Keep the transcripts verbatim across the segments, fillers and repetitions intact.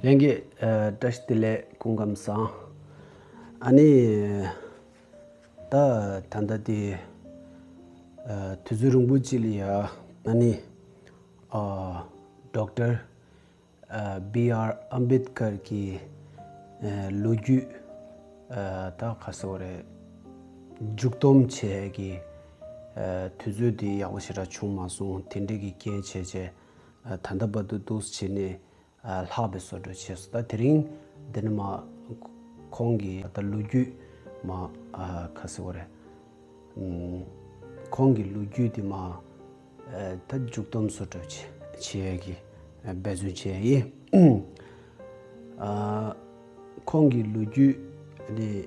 ལྷན་རྒྱས། ཨ། བཀྲ་ཤིས་བདེ་ལེགས། སྐུ་ཁམས་བཟང་། ཨ་ནི། ད་ད་ལྟ་དེ། ཨ། དུས་ཚོད་རིང་པོ་ཅིག་ལ་ཡ། ཨ་ནི། ཨ། ཌོག་ཊར། ཨ། བི་ཨར་ཨམ་བེད་ཀར་གྱི། ཨ། ལོ་རྒྱུས། ཨ། ད་ག་ཟེར་བ་རེད། མཇུག་སྡོམ་བྱེད་ཀྱི། ཨ། དུས་ཚོད་དེ་ཡག་པོ་ཞེ་དྲག་བྱུང་མ་སོང་། དེ་འདྲའི་གི་རྐྱེན་བྱས་བྱས། ཨ། ད་ལྟ་བར་དུ་འདུག་སེ་བྱས་ནས། ཨ། ལྷག་པའི་བཟོ་འདྲ་བྱས་སོང་། ད་དེ་རིང་འདི་ནི་མ། ཁོང་གི་ད་ལོ་རྒྱུས་མ། ཨ། ག་ཟེར་བ་རེད། ཨུམ། ཁོང་གི་ལོ་རྒྱུས་དེ་མ། ཨ། ད་མཇུག་སྡོམ་བཟོ་འདྲ་བྱེད་ཡས་ཀྱི། ཨ། འབད་བརྩོན་བྱས་ཡིན། ཨ། ཁོང་གི་ལོ་རྒྱུས་ནི།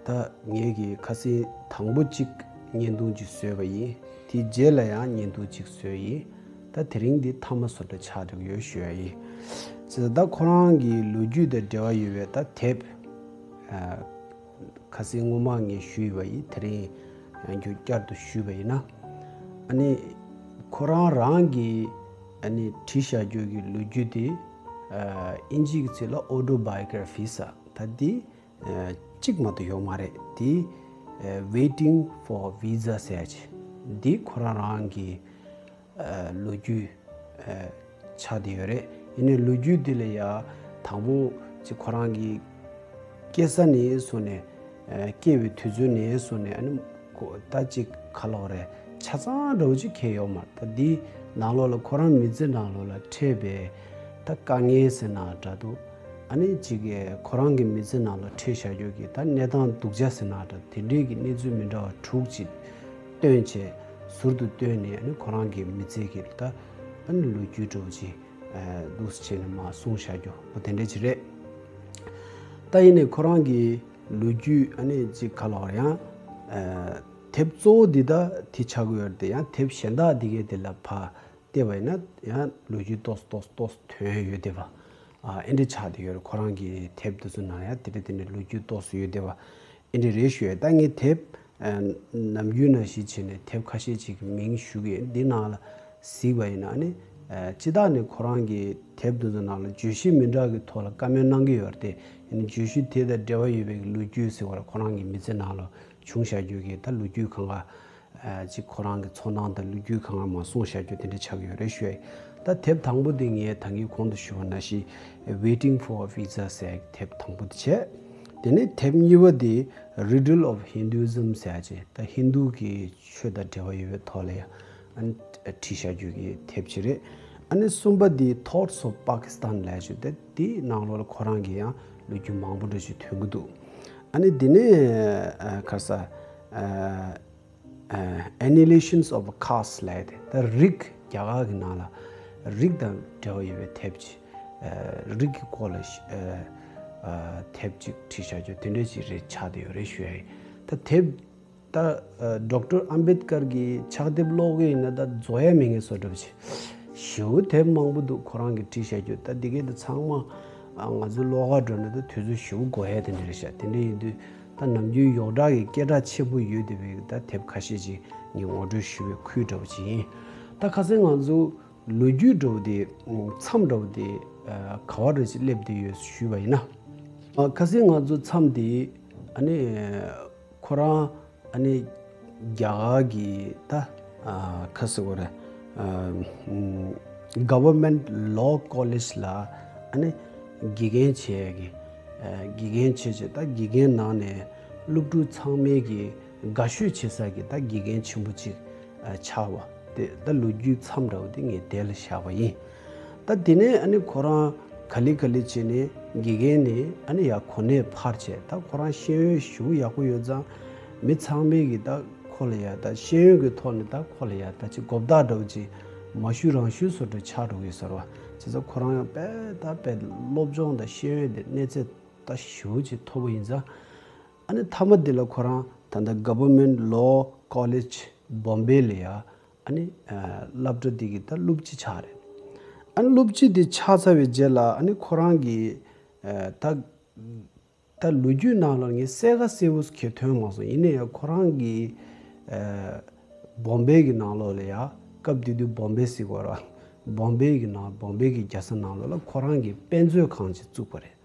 ད་ངེད་ཀྱིས་ཁ་སང་དང་པོ་གཅིག་བརྙན་ཐུང་གཅིག་བཟོས་པ་ཡིན། དེའི་རྗེས་ལ་ཡང་བརྙན་ཐུང་གཅིག་བཟོས་ཡིན། ད་དེ་རིང་འདི་མཐའ་མ་བཟོ་འདྲ་ཆགས་འགྲོ་གི་ཡོད་ཞུ་ཡ་ཡིན། ཅེས་ད་ཁོ་རང་གི་ལོ་རྒྱུས་དང་འབྲེལ་བ་ཡོད་པའི་ད་དེབ། ཨ། ཁ་སང་སྔོན་མ་ངས་ཞུས་པ་ཡིན། དེ་རིང་ཡང་བསྐྱར་དུ་ཞུས་པ་ཡིན་ན། ཨ་ནི། ཁོ་རང་རང་གི། ཨ་ནི། བྲིས་བཞག་རྒྱུ་གི་ལོ་རྒྱུས་དེ། ཨ། ཨིན་ཇིའི་ཚིག་ལ་ཨོ་ཊོ་བྷའི་ཡོ་གྷ་ར་ཕི་ཟེར། ད་འདི། ཨ། གཅིག་མ་གཏོགས་ཡོད་མ་རེད། འདི། ཨ། Waiting for Visa ཟེར་ཡ་ཅིག་འདི་ཁོ་རང་རང་གི། ཨ། ལོ་རྒྱུས། ཨ། ཆགས་བསྡད་ཡོད་རེད། ཡིན་ནའི་ལོ་རྒྱུས་འདི་ལ་ཡ། དང་པོ་ཅིག་ཁོ་རང་གི་སྐྱེས་ས་ནས་བཟུང་ནས། ཨ། སྐྱེས་པའི་དུས་ཚོད་ནས་བཟུང་ནས། ཨ་ནི། ཁོ་ད་ཅིག་ག་ལབ་དགོས་རེད། ཆ་ཚང་འདྲ་བོ་ཅིག་གང་ཡང་ཡོད་མ་རེད། ད་འདི་ནང་ལོགས་ལ་ཁོ་རང་མི་ཚེ་ནང་ལོགས་ལ་འཕྲད་པའི་ད་དཀའ་ངལ་ཟེར་ན་འདྲ་འདུག་ཨ་ནི་ཅིག་གིས་ཁོ་རང་གི་མི་ཚེ་ནང་ལ་འཕྲད་བཞག་རྒྱུ་གི་ད་གནས་སྟངས་སྡུག་ཅག་ཟེར་ན་འདྲ། དེ་འདྲའི་གི་གནས་ཚུལ་མི་འདྲ་བ་དྲུག་ཅིག་བཏོན་བྱས། ཟུར་དུ་བཏོན་ནས། ཨ་ནི་ཁོ་རང་གི་མི་ཚེ་གི་ད། ཨ་ནི་ལོ་རྒྱུས་འདྲ་བོ་ཅིག་ཨ། འདུག་སེ་བྱས་ནས་མར་གསུངས་བཞག་རྒྱུ་འོ་དེ་འདྲ་ཅིག་རེད། ད་ཡིན་ནའི་ཁོ་རང་གི་ལོ་རྒྱུས། ཨ་ནི་ཅིག་ག་ལབ་དགོས་རེད། ཡང་། ཨ། དེབ་གཙོ་བོ་འདི་ད་དེ་ཆགས་ཀྱི་ཡོད་རེད་དེ། ཡང་དེབ་གཞན་དག་འདི་གའི་དེ་ལ་ཕར་བལྟས་པ་ཡིན་ན། ཡང་ལོ་རྒྱུས་ཏོག་ཙམ་ཏོག་ཙམ་ཏོག་ཙམ་ཐོན་ཡོད་བསྡད་པ། ཨ། ཨེ་འདྲ་ཆགས་བསྡད་ཡོད་རེད། ཁོ་རང་གི་དེབ་འདི་ཚོ་ནང་ཡང་དེ་འདྲ་དེ་འདྲ་ལོ་རྒྱུས་ཏོག་ཙམ་ཡོད་བསྡད་པ། ཨེ་འདྲ་རེད་ཞུ་ཡ། ད་ངས་དེབ། ཨ། ནམ་རྒྱུན་ནང་བཞིན་བྱས་ནས་དེབ་ཁ་ཤས་ཅིག་གི་མིང་ཞུ་གི་ཡིན། འདི་ནང་ལ་གཟིགས་པ་ཡིན་ན་ནི། ཨ། སྤྱིར་བཏང་ནས་ཁོ་རང་གི་དེབ་འདི་ཚོ་ནང་ལ་བརྗོད་གཞི་མི་འདྲ་གི་ཐོག་ལ་བཀའ་མོལ་གནང་གི་ཡོད་རེད་དེ། ཡིན་ནའི་བརྗོད་གཞི་དེ་དང་འབྲེལ་བ་ཡོད་པའི་ལོ་རྒྱུས་ཟེར་བ་ལ། ཁོ་རང་གི་མི་ཚེ་ནང་ལ་བྱུང་བཞག་རྒྱུ་གི་ད་ལོ་རྒྱུས་གང་ག་ཨ། ཅིག་ཁོ་རང་གི་ཚོར་སྣང་དང་ལོ་རྒྱུས་གང་ག་མར་གསུངས་བཞག་རྒྱུ་དེ་འདྲ་ཆགས་ཀྱི་ཡོད་རེད་ཞུ་ཡ་ཡིན། ད་དེབ་དང་པོ་དེ་ངས་ད་གིན་གོང་དུ་ཞུས་པ་ནང་བཞིན། Waiting for Visa ཟེར་དེབ་དང་པོ་དེ་བྱས། དེ་ནས་དེབ་གཉིས་པ་དེ་Riddle of Hinduism ཟེར་ཡ་ཅིག་ད་ཧིན་རྡུ་གི་ཆོས་དང་འབྲེལ་བ་ཡོད་པའི་ཐོག་ལ་ཡ། ཨ་ནི་བྲིས་བཞག་རྒྱུ་གི་དེབ་ཅིག་རེད། ཨ་ནི་གསུམ་པ་དེ་Thoughts of Pakistan ལབ་ཡ་ཅིག་ད་དེའི་ནང་ལོགས་ལ་ཁོ་རང་གི་ཡང་ལོ་རྒྱུས་མང་པོ་འདྲ་ཞིག་ཐོན་གྱི་འདུག་ཨ་ནི་དེ་ནས། ཨ། ག་རེ་ཟེར། ཨ། ཨ། Annihilation of Caste ལབ་ཡ་དེ། ད་རིགས། རྒྱ་གར་གྱི་ནང་ལ་རིགས་དང་འབྲེལ་བ་ཡོད་པའི་དེབ་ཅིག་ཨ། རིགས་ཀྱི་སྐོར་ལ་ཞིག་ཨ། ཨ། དེབ་ཅིག་བྲིས་བཞག་རྒྱུ་དེ་འདྲ་ཞིག་རེད། ཆགས་བསྡད་ཡོད་རེད་ཞུ་ཡ་ཡིན། ད་དེབ། ད། ཨ། ཌོག་ཊར་ཨམ་བེད་ཀར་གྱི་ཕྱག་དེབ་ཀློག་གི་ཡིན་ན་ད་རྫོགས་ཡ་མེད་མཁན་བཟོ་འདྲ་པོ་ཅིག་ཞེ་པོ་དེབ་མང་པོ་འདུག་ཁོ་རང་གིས་བྲིས་བཞག་རྒྱུ། ད་འདི་གའི་དེ་ཚང་མ། ཨ། ང་ཚོ་ཀློག་གར་འགྲོ་ན་ད་དུས་ཚོད་ཞེ་པོ་འགོར་ཡ་དེ་འདྲ་རེད་ཤག་དེ་འདྲ་ཡིན་དུས། ད་ནམ་རྒྱུན་ཡོངས་གྲགས་ཀྱི་སྐད་གྲགས་ཆེན་པོ་ཡོད་བསྡད་པའི་ད་དེབ་ཁ་ཤས་ཅིག་ངས་ངོ་སྤྲོད་ཞུ་བའི་ཁུལ་འདྲ་པོ་ཅིག་ཡིན། ད་ཁ་སང་ང་ཚོ་ལོ་རྒྱུས་འདྲ་པོ་དེ། མཚམས་འདྲ་པོ་དེ། ཨ། ག་པར་རེ་ཅིག་སླེབས་བསྡད་ཡོད་ཞུས་པ་ཡིན་ན། ཨ། ཁ་སང་ང་ཚོ་མཚམས་དེ། ཨ་ནི། ཁོ་རང་། ཨ་ནི། རྒྱ་གར་གྱི་ད། ཨ། ག་རེ་ཟེར་དགོས་རེད། ཨ། Government Law College ལ། ཨ་ནི། དགེ་རྒན་བྱེད་ཡ་གི། ཨ། དགེ་རྒན་བྱེད་བྱེད། ད་དགེ་རྒན་ནང་ནས་སློབ་ཕྲུག་ཚང་མས་ཀྱི་དགའ་ཤོས་བྱེད་ས་གི་ད་དགེ་རྒན་ཆེན་པོ་ཅིག་ཨ། ཆགས་པ་དེ། ད་ལོ་རྒྱུས་མཚམས་འདྲ་པོ་དེ་ངས་དེ་ལ་བཞག་པ་ཡིན། ད་དེ་ནས་ཨ་ནི་ཁོ་རང་ག་ལེ་ག་ལེ་བྱས་ནས་དགེ་རྒན་ནས་ཨ་ནི་ཡར་གོ་གནས་འཕར་བྱས། ད་ཁོ་རང་ཤེས་ཡོན་ཞེ་པོ་ཡག་པོ་ཡོད་ཙང་། མི་ཚང་མས་ཀྱི་ད་ཁོ་ལ་ཡ། ད་ཤེས་ཡོན་གྱི་ཐོག་ནས་ད་ཁོ་ལ་ཡ། ད་ཅིག་མགོ་བཏགས་འདྲ་པོ་ཅིག་མ་ཞུ་རང་ཞུ་བཟོ་འདྲ་ཆགས་འགྲོ་གི་ཟེར་བ། བྱས་ཙང་ཁོ་རང་ཡང་དཔེ་ད་དཔེ་སློབ་སྦྱོང་དང་ཤེས་ཡོན་དེ་གནས་ཚད་ད་ཞེ་པོ་ཅིག་མཐོ་པོ་ཡིན་ཙང་། ཨ་ནི་མཐའ་མ་དེ་ལ་ཁོ་རང་ད་ལྟ་Government Law College Bombay ལ་ཡ། ཨ་ནི། ཨ། སློབ་གྲྭ་འདི་གི་ད་སློབ་སྤྱི་ཆགས་རེད། ཨ་ནི་སློབ་སྤྱི་འདི་ཆགས་ཚར་བའི་རྗེས་ལ། ཨ་ནི་ཁོ་རང་གི། ཨ། ད། ད་ལོ་རྒྱུས་ནང་ལ་ངས་གསལ་ཁ་གསལ་པོ་གང་ཡང་ཐོན་མ་སོང་། ཡིན་ན་ཡང་ཁོ་རང་གི། ཨ། བོམ་བེ་གི་ནང་ལོགས་ལ་ཡ། སྐབས་དེ་དུས་བོམ་བེ་ཟེར་གྱི་ཡོད་རེད། བོམ་བེ་གི་ནང་བོམ་བེ་གི་རྒྱལ་ས་ནང་ལོགས་ལ་ཁོ་རང་གི་དཔེ་མཛོད་ཁང་ཅིག་བཙུགས་པ་རེད།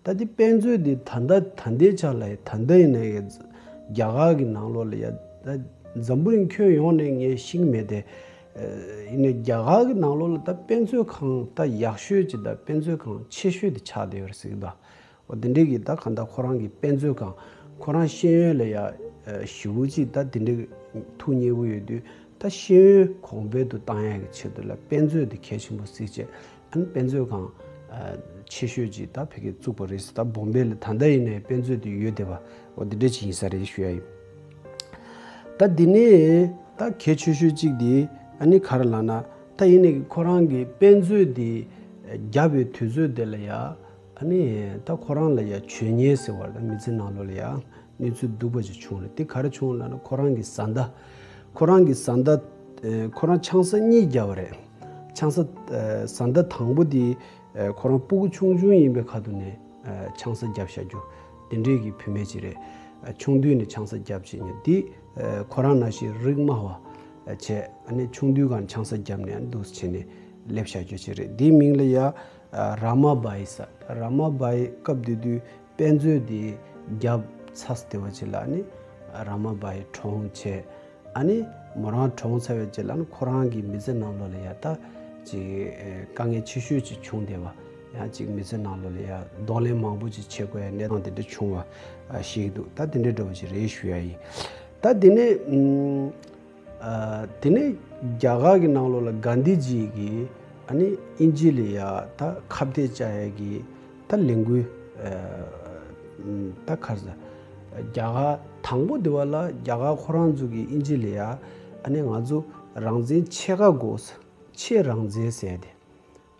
ད་དེ་དཔེ་མཛོད་དེ་ད་ལྟ་ད་ལྟའི་ཆ་ལ་ཡ་ད་ལྟ་ཡིན་ན་ཡ་རྒྱ་གར་གི་ནང་ལོགས་ལ་ཡ་ད་འཛམ་བུ་གླིང་ཁྱོན་ཡོངས་ནས་ངས་ཤེས་ཀྱི་མེད་དེ། ཡིན་ནའི་རྒྱ་གར་གི་ནང་ལོགས་ལ་ད་དཔེ་མཛོད་ཁང་ད་ཡག་ཤོས་ཅིག་ད་དཔེ་མཛོད་ཁང་ཆེ་ཤོས་དེ་ཆགས་བསྡད་ཡོད་རེད་ཟེར་གི་འདུག་འོ་དེ་འདྲའི་གི་ད་གང་ལྟར་ཁོ་རང་གི་དཔེ་མཛོད་ཁང་ཁོ་རང་ཤེས་ཡོན་ལ་ཡ་ཞེ་པོ་ཅིག་ད་དེ་འདྲའི་ཐུགས་མཉེས་པོ་ཡོད་དུས། ད་ཤེས་ཡོན་གོང་འཕེལ་དུ་བཏང་ཡག་གི་ཆེད་དུ་ལ་དཔེ་མཛོད་དེ་གལ་ཆེན་པོ་གཟིགས་བྱས། ཨ་ནི་དཔེ་མཛོད་ཁང་ཆེ་ཤོས་ཅིག་ད་ཕ་གིར་བཙུགས་པ་རེད་ཟེར། ད་བོམ་བེ་ལ་ད་ལྟ་ཡིན་ནའི་དཔེ་མཛོད་དེ་ཡོད་བསྡད་པ་འོ་དེ་འདྲ་ཅིག་ཡིན་ས་རེད་ཞུ་ཡ་ཡིན། ད་འདི་ནས་ད་གལ་ཆེ་ཤོས་གཅིག་དེ་ཨ་ནི་ག་རེ་ལབ་ན། ད་ཡིན་ནའི་ཁོ་རང་གི་དཔེ་མཛོད་དེ་བརྒྱབ་པའི་དུས་ཚོད་དེ་ལ་ཡ་ཨ་ནི་ད་ཁོ་རང་ལ་ཡ་བྱུས་ཉེས་ཟེར་བ་ད་མི་ཚེ་ནང་ལོགས་ལ་ཡ་གནས་ཚུལ་སྡུག་པ་ཅིག་བྱུང་རེད། དེ་ག་རེ་བྱུང་ལབ་ན་ཁོ་རང་གི་བཟའ་ཟླ་ཁོ་རང་གི་བཟའ་ཟླ་ཁོ་རང་ཆང་ས་གཉིས་བརྒྱབ་པ་རེད། ཆང་ས་བཟའ་ཟླ་དང་པོ་དེ་ཁོ་རང་སྤུ་གུ་ཆུང་ཆུང་ཡིན་པའི་ཁ་ཐུག་ནས། ཆང་ས་བརྒྱབ་བཞག་རྒྱུ་དེ་འདྲས་ཀྱི་བུད་མེད་ཅིག་རེད། ཆུང་དུས་ནས་ཆང་ས་བརྒྱབ་བྱས་ནས་དེ་ཁོ་རང་ནང་བཞིན་རིགས་དམའ་བ་བྱས། ཨ་ནི་ཆུང་དུས་སྒང་ཆང་ས་བརྒྱབ་ནས་འདུག་སེ་བྱས་ནས་སླེབས་བཞག་རྒྱུ་ཅིག་རེད། དེའི་མིང་ལ་ཡ་ར་མ་བའི་ཟེར། ར་མ་བའི་སྐབས་དེ་དུས་དཔེ་མཛོད་དེ་བརྒྱབ་ཚར་དེ་བ་ཅིག་ལ་ཨ་ནི་ར་མ་བའི་གྲོངས་བྱས། ཨ་ནི་མོ་རང་གྲོངས་ཚར་བའི་རྗེས་ལ་ཨ་ནི་ཁོ་རང་གི་མི་ཚེ་ནང་ལོགས་ལ་ཡ་ད་ཅིག་དཀའ་ངལ་ཆེ་ཤོས་ཅིག་བྱུང་བསྡད་པ། ཡང་ཅིག་མི་ཚེ་ནང་ལོགས་ལ་ཡ་གདོང་ལེན་མང་པོ་ཅིག་བྱེད་དགོས་ཡ་གནས་སྟངས་དེ་འདྲ་བྱུང་བ་ཤེས་ཀྱི་འདུག་ད་དེ་འདྲ་འདྲ་བོ་ཅིག་རེད་ཞུ་ཡ་ཡིན། ད་དེ་ནས་དེ་ནས་རྒྱ་གར་གྱི་ནང་ལོགས་ལ་གྷན་དྷི་ཇི་གིས་ཨ་ནི་དབྱིན་ཇི་ལ་ཡ་ད་ཁ་གཏད་བཅག་ཡ་གི་ད་ལས་འགུལ་ད་ག་རེ་ཟེར། རྒྱ་གར་དང་པོ་དེ་བ་ལ་རྒྱ་གར་ཁོ་རང་ཚོ་གི་དབྱིན་ཇི་ལ་ཡ་ཨ་ནི་ང་ཚོ་རང་བཙན་ཕྱེད་ཀ་དགོས། ཕྱེད་རང་བཙན་ཟེར་དེ་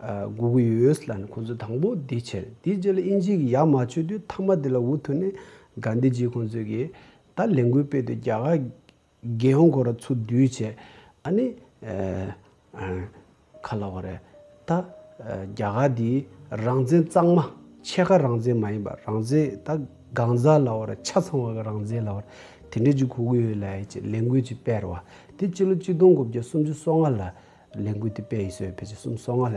དགོས་ཀྱི་ཡོད་ལབ་ནས་ཁོང་ཚོ་དང་པོ་འདི་བྱས། དེའི་རྗེས་ལ་དབྱིན་ཇི་གི་ཡ་མ་ཆོད་དུས་མཐའ་མ་དེ་ལ་འུ་ཐུག་ནས་གྷན་དྷི་ཇི་ཁོང་ཚོས་གི་ད་ལས་འགུལ་སྤེལ་དུས་རྒྱ་གར་རྒྱལ་ཡོངས་སྐོར་ཚུར་བསྡུས་བྱས། ཨ་ནི་ཨ་ཨ་ག་ལབ་དགོས་རེད། ད་ཨ་རྒྱ་གར་འདི་རང་བཙན་གཙང་མ་ཕྱེད་ཀ་རང་བཙན་མ་ཡིན་པ་རང་བཙན་ད་གང་ཟག་ལབ་དགོས་རེད། ཆ་ཚང་བ་གི་རང་བཙན་ལབ་དགོས་རེད། དེ་འདྲ་ཅིག་དགོས་ཀྱི་ཡོད་ལབ་ཡ་ཅིག་ལས་འགུལ་ཅིག་སྤེལ་བ་དེ་སྤྱི་ལོ་གཅིག་སྟོང་དགུ་བརྒྱ་སུམ་ཅུ་སོ་ལྔ་ལ་ལས་འགུལ་དེ་སྤེལ་ཡིན་ཟེར། བས་ཅིག་སུམ་སོ་ལྔ་ལ་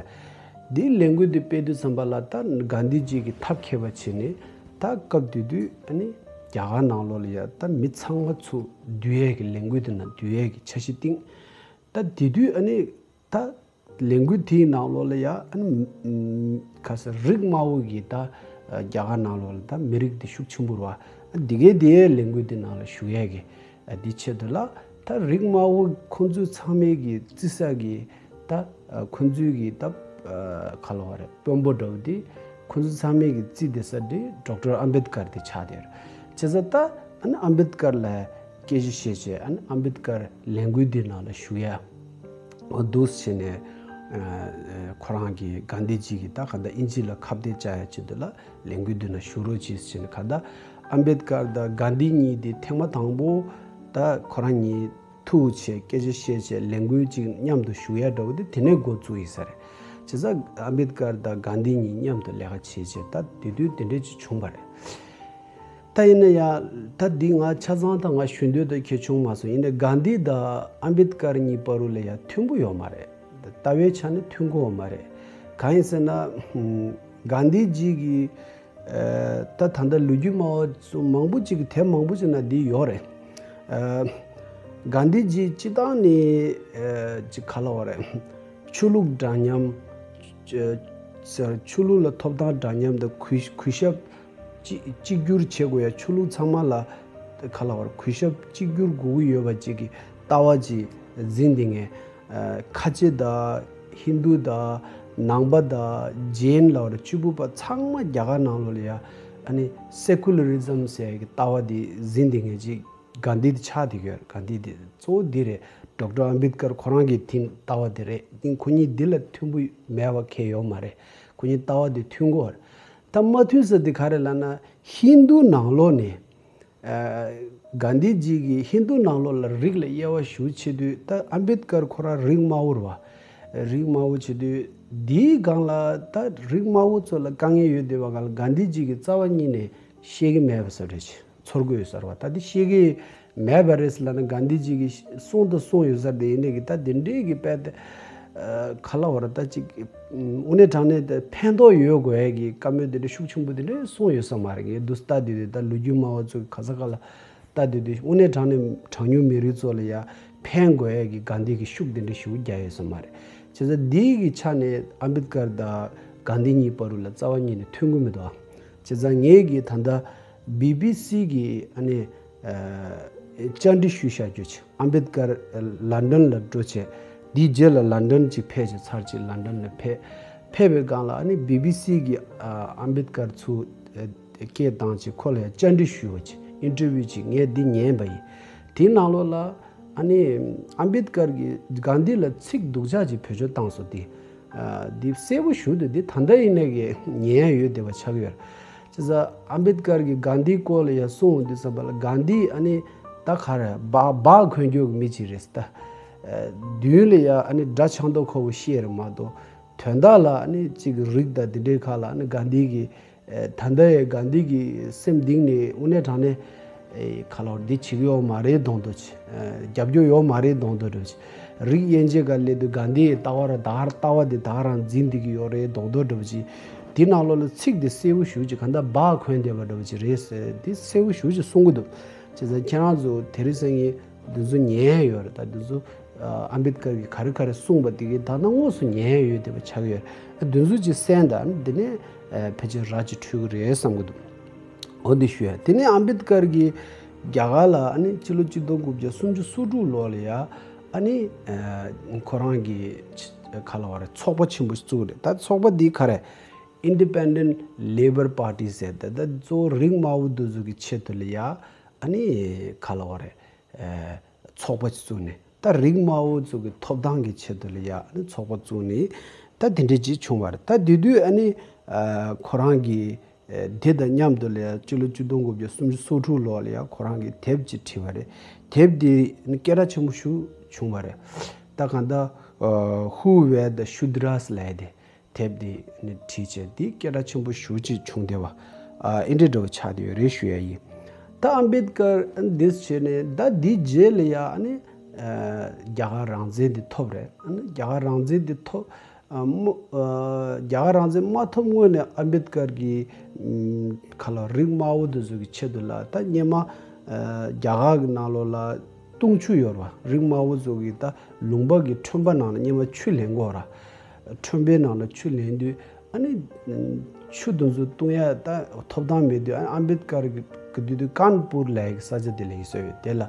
འདིའི་ལས་འགུལ་དེ་སྤེལ་དུས་ཙམ་པ་ལ་ད་གྷན་དྷི་ཇི་གི་ཐབས་མཁས་པ་བྱས་ནས་ད་སྐབས་དེ་དུས་ཨ་ནི་རྒྱ་གར་ནང་ལོགས་ལ་ཡ་ད་མི་ཚང་མ་ཚུར་བསྡུ་ཡས་ཀྱི་ལས་འགུལ་དེ་ནང་བསྡུ་ཡས་ཀྱི་འཆར་གཞི་བཏིང་། ད་དེ་དུས་ཨ་ནི་ད་ལས་འགུལ་དེའི་ནང་ལོགས་ལ་ཡ་ཨ་ནི་ཁ་ས་རིགས་དམའ་བོ་གི་ད་རྒྱ་གར་ནང་ལོགས་ལ་ད་མི་རིགས་དེ་ཤུགས་ཆེན་པོ་རེད་བ། འདི་གའི་དེའི་ལས་འགུལ་དེ་ནང་ལ་ཞུགས་ཡས་ཀྱི་འདི་ཆེད་དུ་ལ་ད་རིགས་དམའ་བོ་ཁོང་ཚོའི་ཚང་མའི་གི་བརྩི་ས་གི་ད་ཁོང་ཚོའི་གི་ད་ག་ལབ་དགོས་རེད། དཔོན་པོ་འདྲ་བོ་དེ་ཁོང་ཚོ་ཚང་མའི་གི་རྩིས་དེ་ས་དེ་ཌོག་ཊར་ཨམ་བེད་ཀར་དེ་ཆགས་དེ་རེད། བྱས་ཙང་ད་ཨ་ནི་ཨམ་བེད་ཀར་ལ་སྐད་ཆ་བཤད་བྱས་ཨ་ནི་ཨམ་བེད་ཀར་ལས་འགུལ་དེ་ནང་ལ་ཞུགས་ཡ། འོ་འདུག་སེ་བྱས་ནས་ཁོ་རང་གི་གྷན་དྷི་ཇི་གི་ད་ག་ད་དབྱིན་ཇི་ལ་ཁ་གཏད་བཅག་ཡ་ཆེད་དུ་ལ་ལས་འགུལ་དེ་ནང་ཞུགས་རོགས་གྱིས་ཟེར་ནས། ག་ད་ཨམ་བེད་ཀར་དང་གྷན་དྷི་གཉིས་དེ་ཐེངས་མ་དང་པོ་ད་ཁོ་རང་གཉིས་ཐུག་བྱས་སྐད་ཆ་བཤད་བྱས་ལས་འགུལ་ཅིག་མཉམ་དུ་ཞུགས་ཡ་འདྲ་བོ་དེ་དེ་ནས་འགོ་བཙུགས་ཡིན་ས་རེད། བྱས་ཙང་ཨམ་བེད་ཀར་དང་གྷན་དྷི་གཉིས་མཉམ་དུ་ལས་ཀ་བྱས་བྱས་ད་དེ་དུས་དེ་འདྲས་ཅིག་བྱུང་བ་རེད། ད་ཡིན་ན་ཡང་ད་འདི་ང་ཆ་ཚང་ད་ང་ཞུ་འདོད་ད་གལ་བྱུང་མ་སོང་། ཡིན་ནའི་གྷན་དྷི་དང་ཨམ་བེད་ཀར་གཉིས་བར་ལ་ཡང་མཐུན་པོ་ཡོད་མ་རེད། ལྟ་བའི་ཆ་ནས་མཐུན་གོ་མ་རེད། གང་ཡིན་ཟེར་ན་གྷན་དྷི་ཇི་གི་ད་ད་ལྟ་ལོ་རྒྱུས་སྨྲ་བ་ཚོ་མང་པོ་ཅིག་གི་དེབ་མང་པོ་ཅིག་ན་འདི་ཡོད་རེད། གྷན་དྷི་ཇི་སྤྱི་བཏང་ནས་ཅིག་ག་ལབ་དགོས་རེད། ཆོས་ལུགས་འདྲ་མཉམ། ཆོས་ལུགས་ལ་ཐོབ་ཐང་འདྲ་མཉམ་དང་གུས་གུས་ཞབས་གཅིག་གཅིག་གྱུར་བྱེད་དགོས་ཡ། ཆོས་ལུགས་ཚང་མ་ལ་ག་ལབ་དགོས་རེད། གུས་ཞབས་གཅིག་གྱུར་དགོས་ཀྱི་ཡོད་པ་ཅིག་གི་ལྟ་བ་ཅིག་འཛིན་བསྡད་མཁན། ཁ་ཆེ་དང་ཧིན་དུ་དང་ནང་པ་དང་ཇེན་ལབ་དགོས་རེད། གཅིག་པུ་པ་ཚང་མ་རྒྱ་གར་ནང་ལོགས་ལ་ཡ་ཨ་ནི་སེ་ཀུ་ལ་རི་ཛམ་ཟེར་ཡ་གི་ལྟ་བ་དེ་འཛིན་བསྡད་མཁན་ཅིག་གྷན་དྷི་དེ་ཆགས་བསྡད་ཡོད་རེད། གྷན་དྷི་དེ་གཙོ་བོ་འདི་རེད། ཌོག་ཊར་ཨམ་བེད་ཀར་ཁོ་རང་གི་དེ་ལྟ་བ་དེ་རེད། དེ་ཁོ་གཉིས་འདི་ལ་མཐུན་པོ་མེད་པ་གང་ཡང་ཡོད་མ་རེད། ཁོ་གཉིས་ལྟ་བ་དེ་མཐུན་གོ་རེད། ད་མ་མཐུན་ས་དེ་ག་རེ་ལབ་ན་ཧིན་དུ་ནང་ལོགས་ནས་གྷན་དྷི་ཇི་གིས་ཧིན་དུ་ནང་ལོགས་ལ་རིགས་ལ་དབྱེ་བ་ཞུ་བྱེད་དུས་ད་ཨམ་བེད་ཀར་ཁོ་རང་རིགས་དམའ་བོ་རེད་བ། རིགས་དམའ་བོ་བྱེད་དུས་འདིའི་སྒང་ལ་ད་རིགས་དམའ་བོ་ཚོ་ལ་དཀའ་ངལ་ཡོད་བསྡད་པ་སྒང་ལ་གྷན་དྷི་ཇི་གིས་རྩ་བ་ཉིད་ནས་ཤེས་ཀྱི་མེད་པ་བཟོ་འདྲ་ཅིག་ཚོར་གྱི་ཡོད་ས་རེད་བ། ད་འདི་ཤེས་ཀྱི་མེད་པ་རེད་ཟེར་ལབ་ན་གྷན་དྷི་ཇི་གིས་གསུངས་དང་གསུངས་ཡོད་ས་རེད། དེ་ཡིན་ནའི་གི་ད་དེ་འདྲའི་གི་དཔེ་དེ་ ག་ལ་བར་ད་ཅིག་དངོས་གནས་དྲང་གནས་ད་ཕན་ཐོགས་ཡོད་དགོས་ཡ་གི་བཀའ་མོལ་དེ་འདྲ་ཤུགས་ཆེན་པོ་དེ་འདྲ་གསུངས་ཡོད་ས་མ་རེད། ངས་འདུག་ལྟ་དུས་དེ་ད་ལོ་རྒྱུས་སྨྲ་བ་ཚོ་གི་ག་ས་ག་ལ་ལྟ་དུས་དེ་དངོས་གནས་དྲང་གནས་གྲངས་ཉུང་མི་རིགས་ཚོ་ལ་ཡ་ཕན་དགོས་ཡ་གི་གྷན་དྷི་གི་ཤུགས་དེ་འདྲ་ཞེ་པོ་རྒྱག་ཡོད་ས་མ་རེད། བྱས་ཙང་འདི་གི་ཆ་ནས་ཨམ་བེད་ཀར་དང་གྷན་དྷི་གཉིས་བར་ལ་རྩ་བ་ཉིད་ནས་མཐུན་གི་མི་འདུག་ཨ། བྱས་ཙང་ངས་གི་ད་ལྟ་བི་བི་སི་གི་ཨ་ནི་བཅར་འདྲི་ཞུས་བཞག་རྒྱུ་ཆེ། ཨམ་བེད་ཀར་ལན་ཌན་ལ་འགྲོ་བྱས། དེའི་རྗེས་ལ་ལན་ཌན་ཅིག་ཕེབས་བྱས། ཚར་གཅིག་ལན་ཌན་ལ་ཕེབས། ཕེབས་པའི་སྒང་ལ་ཨ་ནི་བི་བི་སི་གི་ཨམ་བེད་ཀར་ཚུར་སྐད་བཏང་བྱས་ཁོ་ལ་ཡང་བཅར་འདྲི་ཞུས་པ་ཅིག་ཨིན་ཊར་བིའུ་ཅིག་ངས་འདི་ཉན་པ་ཡིན། དེའི་ནང་ལོགས་ལ་ཨ་ནི་ཨམ་བེད་ཀར་གྱིས་གྷན་དྷི་ལ་ཚིག་སྡུག་ཅག་ཅིག་བེད་སྤྱོད་བཏང་སོང་། དེ་འདི་གསལ་པོ་ཞུ་འདུག་འདི་ད་ལྟ་ཡིན་ནའི་གི་ཉན་ཡ་ཡོད་བསྡད་པ་ཆགས་ཀྱི་ཡོད་རེད། བྱས་ཙང་ཨམ་བེད་ཀར་གྱིས་གྷན་དྷིའི་སྐོར་ལ་ཡ་གསུངས་འདུག་བསམ་པ་ལ་གྷན་དྷི་ཨ་ནི་ད་ག་རེ་སྦག་སྦག་གོན་རྒྱུ་གི་མི་ཅིག་རེད་ད། མདུན་ལ་ཡ་ཨ་ནི་དགྲ་ཆགས་མདོག་ཁ་པོ་བཤད་རེད་མ་གཏོགས་དོན་དག་ལ་ཨ་ནི་གཅིག་རིགས་དང་འདི་འདྲའི་ཁ་ལ་ཨ་ནི་གྷན་དྷི་གི་ད་ལྟ་ཡི་གྷན་དྷི་གི་སེམས་གཏིང་ནས་དངོས་གནས་དྲང་གནས་ཨེ་ག་ལ་བར་འདི་བྱེད་ཀྱི་ཡོད་མ་རེད་མདོག་མདོག་ཅིག་ཨེ་རྒྱབ་སྐྱོར་ཡོད་མ་རེད་མདོག་མདོག་འདྲ་བོ་ཅིག་རིགས་དབྱེ་འབྱེད་སྒང་སླེབས་དུས་གྷན་དྷི་ཡི་ལྟ་བ་ར་ད་ག་ར་ལྟ་བ་འདི་ད་ག་རང་འཛིན་བསྡད་ཀྱི་ཡོད་རེད་མདོག་མདོག་འདྲ་བོ་ཅིག་དེའི་ནང་ལོགས་ལ་ཚིག་འདི་གསལ་པོ་ཞེ་པོ་ཅིག་གང་ལྟར་སྦག་གོན་བསྡད་པ་འདྲ་བོ་ཅིག་རེད་ཟེར་འདི་གསལ་པོ་ཞེ་པོ་ཅིག་གསུང་གི་འདུག་བྱས་ཙང་ཁྱེད་རང་ཚོ་དེ་རིང་སང་ཉིན་འདི་ཚོ་ཉན་ཡ་ཡོད་རེད། ད་འདི་ཚོ་ཨ་ཨམ་བེད་ཀར་གྱིས་ག་རེ་ག་རེ་གསུངས་པ་དེ་གའི་ད་ལྟ་དངོས་སུ་ཉན་ཡ་ཡོད་བསྡད་པ་ཆགས་ཡོད། འདི་ཚོ་ཅིག་གསན་དང་འདི་ནས་ཨ་ཕལ་ཆེར་ར་ཅིག་འཕྲོད་ཀྱི་རེད་བསམ་གྱི་འདུག་འོ་འདི་ཞུ་ཡ། དེ་ནས་ཨམ་བེད་ཀར་གྱིས་རྒྱ་གར་ལ་ཨ་ནི་སྤྱི་ལོ་གཅིག་སྟོང་དགུ་བརྒྱ་སུམ་ཅུ་སོ་དྲུག་ལོ་ལ་ཡ་ཨ་ནི་ཨ་ཁོ་རང་གི་ཆ་ག་ལ་བ་རེད་ཚོགས་པ་ཆེན་པོ་ཞིག་བཙུགས་རེད། ད་ཚོགས་པ་འདི་ག་རེ་Independent Labour Party ཟེར་ད་ད་གཙོ་བོ་རིགས་དམའ་བོ་འདི་ཚོ་གི་ཆེད་དུ་ལ་ཡ་ཨ་ནི་ག་ལ་བ་རེད། ཚོགས་པ་ཅིག་བཙུགས་ནས་ད་རིགས་དམའ་བོ་ཚོ་གི་ཐོབ་ཐང་གི་ཆེད་དུ་ལ་ཡ་ཨ་ནི་ཚོགས་པ་བཙུགས་ནས་ད་དེ་འདྲ་ཅིག་བྱུང་བ་རེད། ད་དེ་དུས་ཨ་ནི་ཁོ་རང་གི་དེ་དང་མཉམ་དུ་ལ་ཡ་སྤྱི་ལོ་གཅིག་སྟོང་དགུ་བརྒྱ་སུམ་ཅུ་སོ་དྲུག་ལོ་ལ་ཡ་ཁོ་རང་གི་དེབ་ཅིག་བྲིས་པ་རེད། དེབ་དེ་ནི་སྐད་གྲགས་ཆེན་པོ་ཞིག་བྱུང་བ་རེད། ད་གང་ལྟར་Who Were the Shudras ལབ་ཡ་དེ། དེབ་འདི་ནི་བྲིས་བྱས་འདི་སྐད་གྲགས་ཆེན་པོ་ཞེ་པོ་ཅིག་བྱུང་བསྡད་པ། ཨ་ཨེ་འདྲ་འདྲ་བོ་ཆགས་བསྡད་ཡོད་རེད་ཞུ་ཡ་ཡིན། ད་ཨམ་བེད་ཀར་འདི་བྱས་ནས་ད་འདི་རྗེས་ལ་ཡ་ཨ་ནི་ཨ་རྒྱ་གར་རང་བཙན་འདི་ཐོབ་རེད། ཨ་ནི་རྒྱ་གར་རང་བཙན་འདི་ཐོབ་ཨ་མོ་ཨ་རྒྱ་གར་རང་བཙན་མ་ཐོབ་སྔོན་ནས་ཨམ་བེད་ཀར་གྱིས་ཨམ་ག་ལ་རིགས་དམའ་བོ་འདི་ཚོ་གི་ཆེད་དུ་ལ་ད་སྔོན་མ་ཨ་རྒྱ་གར་གྱི་ནང་ལོགས་ལ། བཏུང་ཆུ་ཡོད་རེད་བ། རིགས་དམའ་བོ་ཚོ་གིས་ད་ལུང་པ་གི་ཁྲོན་པ་ནང་ལ་སྔོན་མ་ཆུ་ལེན་དགོས་ར། ཁྲོན་པའི་ནང་ལ་ཆུ་ལེན་དུས་ཨ་ནི་ཆུ་དེ་ཚོ་བཏུང་ཡ་ད་ཐོབ་ཐང་མེད་དུས་ཨ་ཨམ་བེད་ཀར་གི་གི་དུས་དུས་ཀན་པུར་ལབ་ཡ་གི་ས་ཆ་དེ་ལ་ཡིན་ས་ཡོད། དེ་ལ་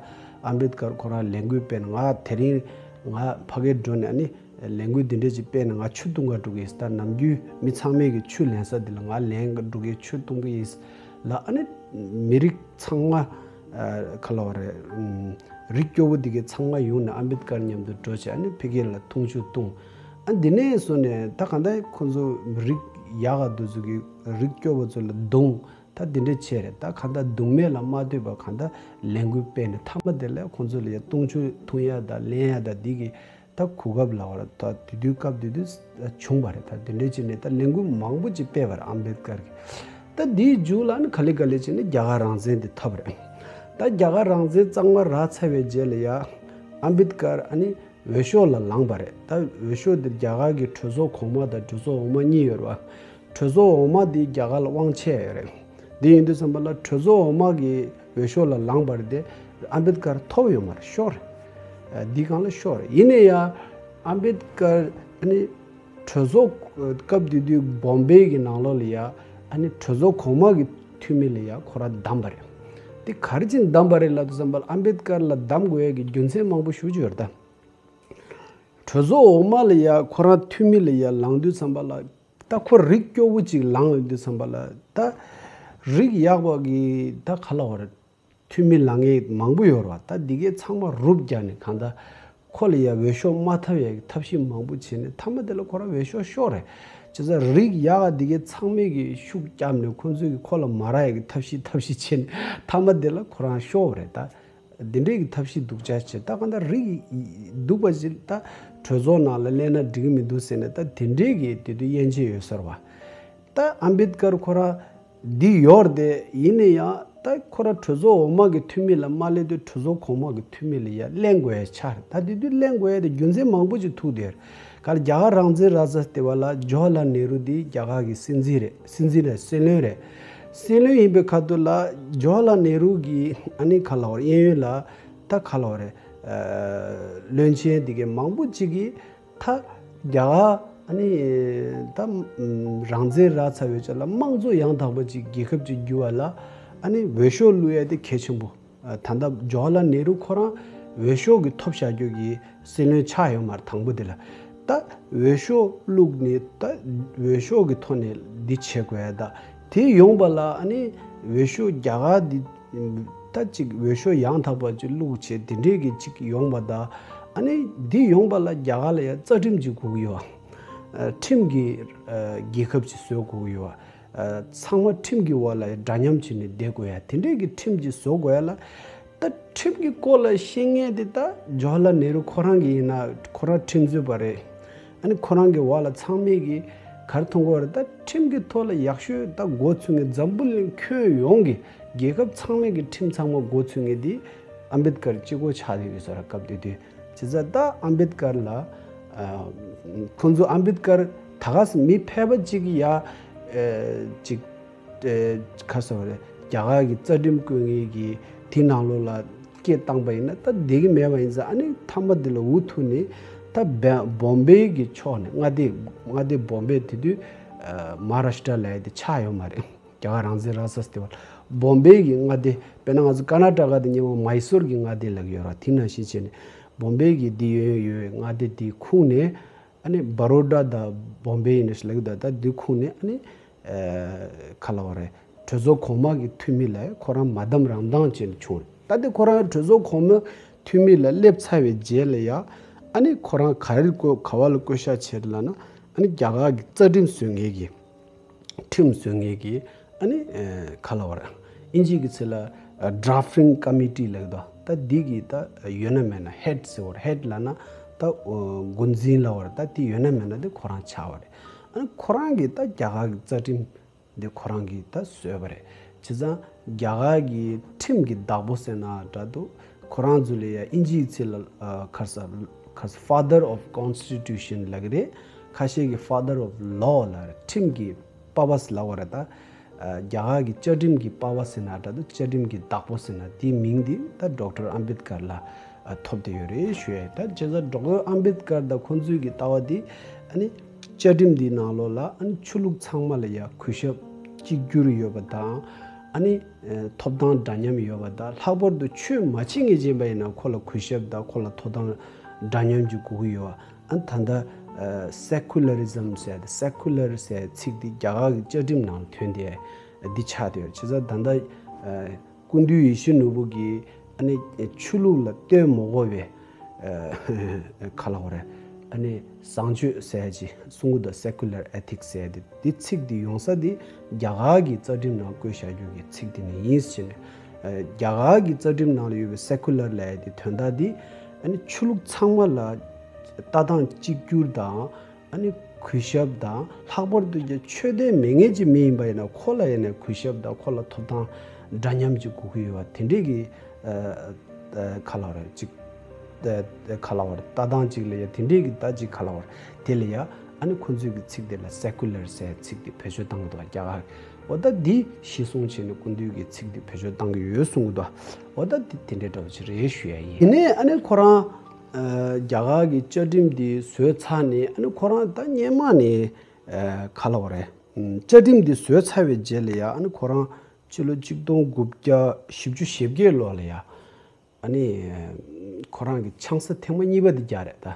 ཨམ་བེད་ཀར་ཁོ་རང་ལས་འགུལ་སྤེལ་ནས་ང་དེ་རིང་ང་ཕ་གིར་འགྲོ་ནས་ཨ་ནི་ལས་འགུལ་འདི་འདྲ་ཅིག་སྤེལ་ནས་ང་ཆུ་བཏུང་ག་འགྲོ་གི་ཡིན། ད་ནམ་རྒྱུན་མི་ཚང་མས་གི་ཆུ་ལེན་ས་དེ་ལ་ང་ལེན་ག་འགྲོ་གི་ཆུ་བཏུང་གི་ཡིན་ལ་ཨ་ནི་མི་རིགས་ཚང་མ། ཨ་ག་ལ་བ་རེད། ཨམ་རིགས་སྐྱོ་བོ་འདི་གའི་ཚང་མ་ཡོང་ནས་ཨམ་བེད་ཀར་མཉམ་དུ་འགྲོ་བྱས་ཨ་ནི་ཕ་གི་ལ་བཏུང་ཆུ་བཏུང་། ཨ་འདི་ནས་བཟུང་ནས་ད་གང་ལྟར་ཁོང་ཚོ་རིགས་ཡག་ག་འདི་ཚོ་གི་རིགས་སྐྱོ་བོ་ཚོ་ལ་རྡུང་། ད་འདི་འདྲ་བྱས་རེད། ད་གང་ལྟར་རྡུང་མེད་ལ་མ་ལྟོས་པ་གང་ལྟར་ལས་འགུལ་སྤེལ་ནས་མཐའ་མ་དེ་ལ་ཁོང་ཚོ་ལ་ཡ་བཏུང་ཆུ་འཐུང་ཡ་ད་ལེན་ཡ་ད་འདི་གི་ད་གོ་སྐབས་ལ་བར་ད་དེ་དུས་སྐབས་དེ་དུས་བྱུང་བ་རེད། ད་དེ་འདྲའི་བྱས་ནས་ད་ལས་འགུལ་མང་པོ་ཅིག་སྤེལ་བ་རེད་ཨམ་བེད་ཀར་གྱིས། ད་དེའི་མཇུག་ལ་ནི་ག་ལེ་ག་ལེ་བྱས་ནས་རྒྱ་གར་རང་བཙན་དེ་ཐོབ་རེད། ད་རྒྱ་གར་རང་བཙན་གཙང་མ་རག་ཚར་བའི་རྗེས་ལ་ཡ་ཨམ་བེད་ཀར་ཨ་ནི་འོས་ཤོག་ལ་ལངས་པ་རེད། ད་འོས་ཤོག་དེ་རྒྱ་གར་གྱི་གྲོས་ཚོགས་གོང་མ་དང་གྲོས་ཚོགས་འོག་མ་གཉིས་ཡོད་རེད་བ། གྲོས་ཚོགས་འོག་མ་དེ་རྒྱ་གར་ལ་དབང་ཆེ་ཡོད་རེད། འདི་ཡིན་དུས་ཙམ་པ་ལ་གྲོས་ཚོགས་འོག་མ་གི་འོས་ཤོག་ལ་ལངས་པ་རེད་དེ་ཨམ་བེད་ཀར་ཐོབ་ཡོད་མ་རེད། ཤོར་རེད། འདི་སྒང་ལ་ཤོར་རེད། ཡིན་ན་ཡང་ཨམ་བེད་ཀར་ཨ་ནི་གྲོས་ཚོགས་སྐབས་དེ་དུས་བོམ་བེ་གི་ནང་ལོགས་ལ་ཡ་ཨ་ནི་གྲོས་ཚོགས་གོང་མ་གི་འཐུས་མི་ལ་ཡ་ཁོ་རང་བདམས་པ་རེད། དེ་ག་རེ་བྱས་ནས་བདམས་པ་རེད་ལབ་དུས་ཙམ་པ་ལ་ཨམ་བེད་ཀར་ལ་བདམས་དགོས་ཡ་གི་རྒྱུ་མཚན་མང་པོ་ཞེ་པོ་ཅིག་ཡོད་རེད་ད། གྲོས་ཚོགས་འོག་མ་ལ་ཡ་ཁོ་རང་འཐུས་མི་ལ་ཡ་ལངས་དུས་ཙམ་པ་ལ་ད་ཁོ་རིགས་སྐྱོ་བོ་ཅིག་ལངས་ཡོང་དུས་ཙམ་པ་ལ་ད་རིགས་ཡག་པ་གི་ད་ག་ལ་བ་རེད། འཐུས་མི་ལངས་མཁན་མང་པོ་ཡོད་རེད་བ། ད་འདི་གའི་ཚང་མ་རུབ་རྒྱག་ནས་གང་ལྟར་ཁོ་ལ་ཡ་འོས་ཤོག་མ་ཐོབ་ཡ་གི་ཐབས་ཤེས་མང་པོ་བྱས་ནས་མཐའ་མ་དེ་ལ་ཁོ་རང་འོས་ཤོག་ཤོར་རེད། བྱས་ཙང་རིགས་ཡག་འདི་གའི་ཚང་མས་གི་ཤུགས་བརྒྱབ་ནས་ཁོ་ཚོས་གི་ཁོ་ལ་མ་རག་ཡ་གི་ཐབས་ཤེས་ཐབས་ཤེས་བྱས་ནས་མཐའ་མ་དེ་ལ་ཁོ་རང་ཤོར་བ་རེད་ད། འདི་འདྲའི་གི་ཐབས་ཤེས་སྡུག་ཅག་བྱས། ད་གང་ལྟར་རིགས་སྡུག་པ་ཞིག་ད་གྲོས་ཚོགས་ནང་ལ་སླེབས་ན་འགྲིག་གི་མི་འདུག་ཟེར་ནས་ད་དེ་འདྲའི་གི་དེ་དུས་དབྱེ་འབྱེད་ཡོད་ས་རེད་བ། ད་ཨམ་བེད་ཀར་ཁོ་རང་འདི་ཡོད་རེད་དེ་ཡིན་ན་ཡང་ད་ ད་ཁོ་རང་གྲོས་ཚོགས་འོག་མ་གི་འཐུས་མི་ལ་མ་སླེབས་དུས་གྲོས་ཚོགས་གོང་མ་གི་འཐུས་མི་ལ་ཡ་གླེང་དགོས་ཡ་ཆགས་རེད། ད་དེ་དུས་གླེང་དགོས་ཡ་དེ་རྒྱུ་མཚན་མང་པོ་ཅིག་ཐུག་བསྡད་རེད། ག་ལ་རྒྱ་གར་རང་བཙན་རག་ས་ལྟེ་བ་ལ་ཇོ་ཧ་ལ་ནེ་རུ་དེ་རྒྱ་གར་གི་སྲིད་འཛིན་རེད། སྲིད་འཛིན་རེད། སྲིད་བློན་རེད། སྲིད་བློན་ཡིན་པའི་ཁ་ཐུག་ལ་ཇོ་ཧ་ལ་ནེ་རུ་གི་ཨ་ནི་ག་ལ་བར་གཡས་གཡོན་ལ་ད་ག་ལ་བར་རེད། བློན་ཆེན་དེ་གའི་མང་པོ་ཅིག་གིས་ད་རྒྱ་གར་ཨ་ནི་ད་རང་བཙན་རག་ཚར་བའི་ཆ་ལ་དམངས་གཙོ་ཡང་དག་པ་ཅིག་རྒྱལ་ཁབ་ཅིག་འགྱུར་བ་ལ་ཨ་ནི་འོས་ཤོག་བླུག་ཡ་དེ་གལ་ཆེན་པོ། ད་ལྟ་ཇོ་ཧ་ལ་ནེ་རུ་ཁོ་རང་འོས་ཤོག་གི་ཐོབ་བཞག་རྒྱུ་གི་སྲིད་བློན་ཆགས་ཡོད་མ་རེད། དང་པོ་དེ་ལ་ད་འོས་ཤོག་བླུགས་ནས་ད་འོས་ཤོག་གི་ཐོག་ནས་འདི་བྱེད་དགོས་ཡ། ད་དེ་ཡོང་པ་ལ་ཨ་ནི་འོས་ཤོག་རྒྱ་གར་འདི་ད་ཅིག་འོས་ཤོག་ཡང་དག་པ་ཅིག་བླུགས་བྱས་དེ་འདྲས་ཀྱི་ཅིག་ཡོང་པ་དང་ཨ་ནི་འདི་ཡོང་པ་ལ་རྒྱ་གར་ལ་ཡ་རྩ་ཁྲིམས་ཅིག་དགོས་ཀྱི་ཡོད། ཁྲིམས་ཀྱི་རྒྱལ་ཁབ་ཅིག་བཟོ་དགོས་ཀྱི་ཡོད། ཚང་མ་ཁྲིམས་ཀྱི་འོག་ལ་འདྲ་མཉམ་བྱས་ནས་བསྡད་དགོས་ཡ་དེ་འདྲས་ཀྱི་ཁྲིམས་ཅིག་བཟོ་དགོས་ཡ་ལ། ད་ཁྲིམས་ཀྱི་སྐོར་ལ་ཤེས་མཁན་དེ་ད་ཇོ་ཧ་ལ་ནེ་རུ་ཁོ་རང་གི་ཡིན་ན་ཁོ་རང་ཁྲིམས་རྩོད་པ་རེད། ཨ་ནི་ཁོ་རང་གི་འོག་ལ་ཚང་མས་ཀྱི་ག་རེ་མཐོང་གི་ཡོད་རེད། ད་ཁྲིམས་ཀྱི་ཐོག་ལ་ཡག་ཤོས་ད་མགོ་ཚོས་མཁན་འཛམ་བུ་གླིང་ཁྱོན་ཡོངས་ཀྱི་རྒྱལ་ཁབ་ཚང་མས་ཀྱི་ཁྲིམས་ཚང་མ་མགོ་ཚོས་མཁན་དེ་ཨམ་བེད་ཀར་གཅིག་པོ་ཆགས་བསྡད་ཡོད་ས་རེད། སྐབས་དེ་དུས་བྱས་ཙང་ད་ཨམ་བེད་ཀར་ལ་ཁོང་ཚོ་ཨམ་བེད་ཀར་ད་ག་སེ་མི་ཕལ་པ་ཅིག་གིས་ཡ་ཅིག་ཨེ། ཁ་སོ་རེད། རྒྱ་གར་གྱི་རྩ་ཁྲིམས་བཀོད་མཁན་གྱི་དེ་ནང་ལོགས་ལ་སྐད་བཏང་པ་ཡིན་ན་ད་བསྡད་ཀྱི་མེད་པ་ཡིན་ཙང་ཨ་ནི་མཐའ་མ་དེ་ལ་འུ་ཐུག་ནས་ད་བེ་བོམ་བེ་གི་ཕྱོགས་ནས་མངའ་སྡེ་མངའ་སྡེ་བོམ་བེ་དེ་དུས་ཨ་མ་ཧཱ་རཱ་ཤི་ཏྲ་ལབ་ཡ་དེ་ཆགས་ཡོད་མ་རེད། རྒྱ་གར་རང་བཙན་རག་ས་ལྟེ་བ་བོམ་བེ་གི་མངའ་སྡེ། དཔེར་ན་ང་ཚོ་ཀར་ན་ཊ་ཀ་དེ་སྔོན་མ་མའི་སོར་གྱི་མངའ་སྡེ་ལབ་ཀྱི་ཡོད་རེད། དེ་ནང་བཞིན་བྱས་ནས་བོམ་བེ་གི་དེ་ཡོད་ཡོད་མངའ་སྡེ་དེ་ཁུངས་ནས། ཨ་ནི་བ་རོ་ཌ་དང་བོམ་བེ་ཡིན་ན་ཞིག་ལབ་ཀྱི་འདུག་ད་འདི་ཁུངས་ནས་ཨ་ནི་ཨེ་ག་ལབ་དགོས་རེད། གྲོས་ཚོགས་གོང་མ་གི་འཐུས་མི་ལ་ཁོ་རང་མ་བདམས་རང་བདམས་བྱས་ནས་བྱུང་རེད། ད་འདི་ཁོ་རང་གྲོས་ཚོགས་གོང་མ་འཐུས་མི་ལ་སླེབས་ཚར་བའི་རྗེས་ལ་ཡ་ཨ་ནི་ཁོ་རང་ག་རེ་བཀོད་ག་བ་ལ་བཀོད་ཤག་བྱས་རེད་ལབ་ན་ཨ་ནི་རྒྱ་གར་གྱི་རྩ་ཁྲིམས་བཟོ་མཁན་གྱི་ཁྲིམས་བཟོ་མཁན་གྱི་ཨ་ནི་ཨེ་ག་ལབ་དགོས་རེད། ཨིན་ཇི་གི་ཚིག་ལ་ཨ་ཌ་ར་ཕ་ཊིང་ཀོ་མི་ཊི་ལབ་ཀྱི་འདུག་ད་འདི་གི་ད་ཡོད་ན་མེད་ན་ཧེཌ་ཟེར་བ་རེད། ཧེཌ་ལབ་ན་ད་འགོ་འཛིན་ལབ་པ་རེད། ད་དེ་ཡོད་ན་མེད་ན་དེ་ཁོ་རང་ཆགས་པ་རེད། ཨ་ནི་ཁོ་རང་གིས་ད་རྒྱ་གར་གྱི་རྩ་ཁྲིམས་འདི་ཁོ་རང་གིས་ད་བཟོས་པ་རེད། བྱས་ཙང་རྒྱ་གར་གྱི་ཁྲིམས་ཀྱི་བདག་པོ་ཟེར་ན་འདྲ་འདུག་ཁོ་རང་ཚོ་ལ་ཡ་ཨིན་ཇིའི་ཚིག་ལ་ཨ་ཁ་ས་ཁ་ས་Father of Constitution ལབ་ཀྱི་རེད། ཁ་ཤས་ཀྱིས་Father of Law ལབ་རེད། ཁྲིམས་ཀྱི་པ་ཕ་ཟེར་ལབ་པ་རེད། ད་ཨ་རྒྱ་གར་གྱི་བཅའ་ཁྲིམས་ཀྱི་པ་ཕ་ཟེར་ན་འདྲ་འདུག་བཅའ་ཁྲིམས་ཀྱི་བདག་པོ་ཟེར་ན་དེའི་མིང་འདི་ད་ཌོག་ཊར་ཨམ་བེད་ཀར་ལ་ཨ་ཐོབ་བསྡད་ཡོད་རེད་ཞུ་ཡ་ཡིན། ད་བྱས་ཙང་ཌོག་ཊར་ཨམ་བེད་ཀར་དང་ཁོང་ཚོའི་གི་ལྟ་བ་འདི་ཨ་ནི་བཅའ་ཁྲིམས་འདིའི་ནང་ལོགས་ལ་ཨ་ནི་ཆོས་ལུགས་ཚང་མ་ལ་ཡ་གུས་ཞབས་གཅིག་གྱུར་ཡོད་པ་དང་ཨ་ནི་ཨ་ཐོབ་ཐང་འདྲ་མཉམ་ཡོད་པ་དང་། ལྷག་པར་དུ་ཆོས་མ་བྱེད་མཁན་ཅིག་ཡིན་པ་ཡིན་ན་ཁོ་ལ་གུས་ཞབས་དང་ཁོ་ལ་ཐོབ་ཐང་འདྲ་མཉམ་གྱི་དགོས་ཀྱི་ཡོད་པ། ཨ་ད་ལྟ་ཨ་སེ་ཀུ་ལ་རི་ཛམ་ཟེར་ཡ་དེ། སེ་ཀུ་ལ་རི་ཟེར་ཡ་ཚིག་དེ་རྒྱ་གར་གྱི་བཅའ་ཁྲིམས་ནང་ལ་ཐོན་ཏེ་འདི་ཆགས་བསྡད་ཡོད། བྱས་ཙང་ད་ལྟ་ཨ་སྐུ་མདུན་ཡིད་བཞིན་ནོར་བུ་གིས་ཨ་ནི་ཆོས་ལུགས་ལ་ལྟོས་མ་དགོས་པའི་ཨ་ག་ལབ་དགོས་རེད། ཨ་ནི་བཟང་སྤྱོད་ཟེར་ཡ་ཅིག་གསུང་གི་འདུག་སེ་ཀུ་ལར་ཨེ་ཐིག་སི་ཟེར་ཡ་དེ། དེ་ཚིག་དེ་ཡོང་ས་དེ་རྒྱ་གར་གྱི་རྩ་ཁྲིམས་ནང་བཀོད་བཞག་རྒྱུ་གི་ཚིག་དེ་ནས་ཡིན་ཟེར་ནས། ཨ་རྒྱ་གར་གྱི་རྩ་ཁྲིམས་ནང་ལ་ཡོད་པའི་སེ་ཀུ་ལར་ལབ་ཡ་དེ་དོན་དག་དེ་ཨ་ནི་ཆོས་ལུགས་ཚང་མ་ལ་ལྟ་སྟངས་གཅིག་གྱུར་དང་། ཨ་ནི་གུས་ཞབས་དང་། ལྷག་པར་དུ་ཀྱང་ཆོས་དད་མེད་མཁན་ཅིག་མི་ཡིན་པ་ཡིན་ན་ཁོ་ལ་ཡིན་ནའི་གུས་ཞབས་དང་ཁོ་ལ་ཐོབ་ཐང་འདྲ་མཉམ་ཅིག་དགོས་ཀྱི་ཡོད་པ་དེ་འདྲས་ཀྱི་ཨ་ཨ་ག་ལབ་དགོས་རེད། ཅིག་ཨ་ཨ་ག་ལབ་དགོས་རེད། ལྟ་སྟངས་ཅིག་ལ་ཡ་དེ་འདྲས་ཀྱི་ད་ཅིག་ག་ལབ་དགོས་རེད། དེ་ལ་ཡ་ཨ་ནི་ཁོ་ཚོས་ཀྱི་ཚིག་དེ་ལ་སེ་ཀུ་ལར་ཟེར་ཚིག་དེ་བེད་སྤྱོད་བཏང་གི་འདུག་རྒྱ་གར། འོ་ད་འདི་གཞི་བཟུང་བྱས་ནས་སྐུ་མདུན་གྱི་ཚིག་དེ་བེད་སྤྱོད་བཏང་གི་ཡོད་གསུང་གི་འདུག་འོ་ད་དེ་དེ་འདྲའི་འདྲ་བོ་ཅིག་རེད་ཞུ་ཡ་ཡིན། དེ་ནས་ཨ་ནི་ཁོ་རང་ཨ་རྒྱ་གར་གྱི་བཅའ་ཁྲིམས་འདི་བཟོས་ཚར་ནས་ཨ་ནི་ཁོ་རང་ད་སྔོན་མ་ནས་ཨ་ག་ལབ་དགོས་རེད། ཨམ་བཅའ་ཁྲིམས་འདི་བཟོས་ཚར་བའི་རྗེས་ལ་ཡ་ཨ་ནི་ཁོ་རང་ཕྱི་ལོ་ཆིག་སྟོང་དགུ་བརྒྱ་བཞི་བཅུ་ཞེ་བརྒྱད་ལོ་ལ་ཡ་ཨ་ནི་ཁོ་རང་གི་ཆང་ས་ཐེངས་མ་གཉིས་པ་འདི་རྒྱག་རེད་ད།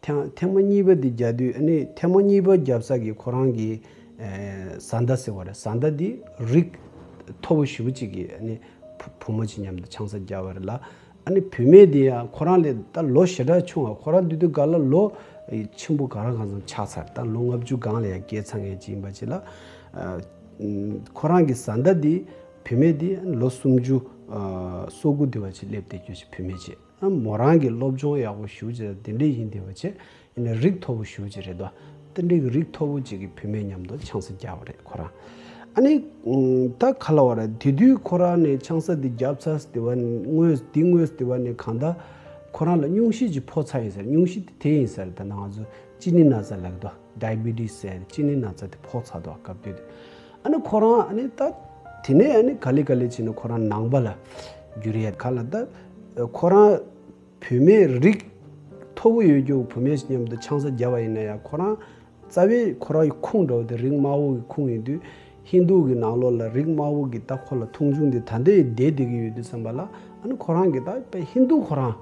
ཐེངས་ཐེངས་མ་གཉིས་པ་འདི་རྒྱག་དུས་ཨ་ནི་ཐེངས་མ་གཉིས་པ་རྒྱབ་ས་གི་ཁོ་རང་གི་ཨེ་བཟའ་ཟླ་ཟེར་བ་རེད། བཟའ་ཟླ་འདི་རིགས་མཐོ་པོ་ཞེ་པོ་ཅིག་གི་ཨ་ནི་བུ་བུ་མོ་ཅིག་མཉམ་དུ་ཆང་ས་རྒྱག་པ་རེད་ལ། ཨ་ནི་བུད་མེད་འདི་ཡང་ཁོ་རང་ལས་ད་ལོ་ཞེ་དྲག་ཆུང་བ། ཁོ་རང་དེ་དུས་སྒང་ལ་ལོ་ཆེན་པོ་ག་རེ་གང་འཚམ་ཆགས་ཚར། ད་ལོ་ལྔ་བཅུ་སྒང་ལ་ཡང་བརྒལ་ཚར་མཁན་ཅིག་ཡིན་པ་ཅིག་ལ། ཨ་ཁོ་རང་གི་བཟའ་ཟླ་འདི་བུད་མེད་འདི་ལོ་སུམ་ཅུ་ཨ་སོ་དགུ་དེ་བ་ཅིག་སླེབས་བསྡད་རྒྱུ་ཅིག་བུད་མེད་ཅིག་ཨ་མོ་རང་གི་སློབ་སྦྱོང་ཡག་པོ་ཞེ་པོ་ཅིག་དང་དེ་འདྲས་ཡིན་བསྡད་པ་བྱས། ཡིན་ན་རིགས་མཐོ་པོ་ཞེ་པོ་ཅིག་རེད་དོ། དེ་འདྲས་ཀྱི་རིགས་མཐོ་པོ་ཅིག་གི་བུད་མེད་མཉམ་དུ་ཆང་ས་རྒྱག་པ་རེད་ཁོ་རང་ ཨ་ནི་ད་ག་ལབ་དགོས་རེད། དེ་དུས་ཁོ་རང་ནས་ཆང་ས་འདི་བརྒྱབ་ཚར་དེ་བ་དངོས་དེ་དངོས་དེ་བ་ནས་གང་ལྟར་ཁོ་རང་ལ་སྙུང་གཞི་ཅིག་ཕོག་ཚར་ཡིན་ཟེར། སྙུང་གཞི་དེ་དེ་ཡིན་ཟེར། ད་ནང་ང་ཚོ་ཅི་ནི་ན་ཚ་ལབ་ཀྱི་འདུག་ཌའི་བི་ཊི་སི་ཟེར། ཅི་ནི་ན་ཚ་དེ་ཕོག་ཚར་འདུག་སྐབས་དེ་དུས། ཨ་ནི་ཁོ་རང་ཨ་ནི་ད་དེ་ནས་ཨ་ནི་ག་ལེ་ག་ལེ་བྱས་ནས་ཁོ་རང་ནང་པ་ལ་འགྱུར་ཡས། ག་ལ་ད་ཁོ་རང་བུད་མེད་རིགས་མཐོ་པོ་ཡོད་རྒྱུ་བུད་མེད་མཉམ་དུ་ཆང་ས་བརྒྱབ་པ་ཡིན་ན་ཡང་། ཁོ་རང་རྩ་བའི་ཁོ་རང་གི་ཁུངས་འདྲ་བོ་དེ་རིགས་དམའ་བོ་གི་ཁུངས་ཡིན་དུས། ཧིན་དུ་གི་ནང་ལོགས་ལ་རིགས་དམའ་བོ་གི་ད་ཁོ་ལ་མཐོང་ཆུང་དེ་ད་ལྟའི་བསྡད་བསྡད་ཀྱི་ཡོད་དུས་ཙམ་པ་ལ། ཨ་ནི་ཁོ་རང་གི་ད་དཔེ་ཧིན་དུ་ཁོ་རང་